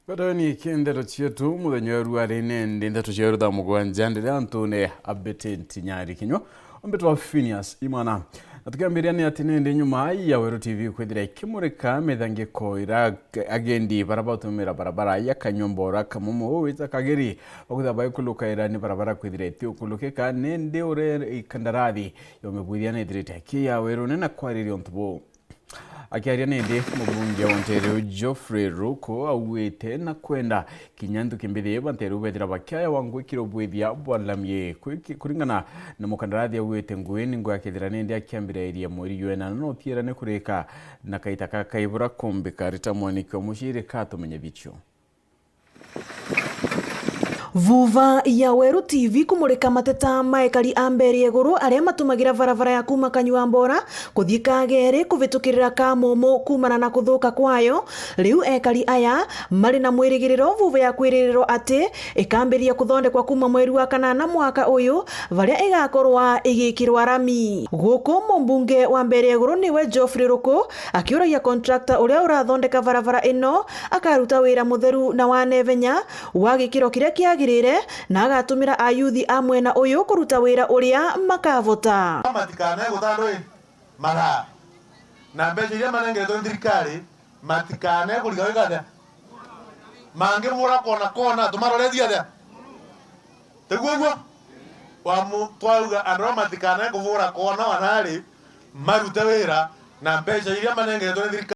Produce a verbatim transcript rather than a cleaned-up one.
Kotoni ki ndeto cietu muthenya wa ruari, nindi ndeto cia thaa mugwanja ndiri antune a Betty Ntinyari kinywa. Ombitwa Phineas Imana. Na tukiambiria ni ati nindi nyuma ya Weru T V kwithira ikimurika mithangiko ira agendi bara bautumira barabara ya Kanywa Mbora Kamumu wita Kagiri, bakwithira baikulukaira ni barabara kwithira itiukulukika, nindi ure ikandarathi ya umibwithia nithirite aki ya Weru nena kwariria untu buu. Akiaria nindi, mubunge wa Ontario Geoffrey Ruku augite na kwenda kinya nthuki mbithi banteru bethira bakiaya wa ngwikira ubwithia bwa lamie. Kwiki-, kuringana na mukandarathi augite ngui ni ngwakethira nindi akiambirairia mweri jwena no tiera ni kurika na kaita ka kaibura kumbika. Rita Mwaniki wa Muciri katumenye bicio. Vuva ya Weru T V kumurika mateta ma ekari a Mberi Iguru aria matumagira barabara ya kuma Kanyua Mbora kuthii Kagere kuvitukirira Kamumu kumana na kuthuka kwayo. Riu ekari aya mari na mwirigiriro vuva ya kwiririrwa ati ikambiria kuthondekwa kuma mweri wa kanana mwaka uyu, varia igakorwa igikirwa rami. Guku mumbunge wa Mberi Iguru niwe Geoffrey Ruku akiuragia contractor uria urathondeka barabara ino akaruta wira mutheru na wa nevenya wa gikiro kiria kiagirire, na agatumira ayuthi a mwena uyu kuruta wira uria makavota. Matikanae guthandwa i mathaa, na mbeca iria manengeretwe ni thirikari matikanae kuriga wika atia, mangivura kona kona tumaroretie atia? Tiguo guo? Wamu-, twauga andu aa matikanae kuvura kona wanari, marute wira na mbeca iria manengeretwe ni thirikari.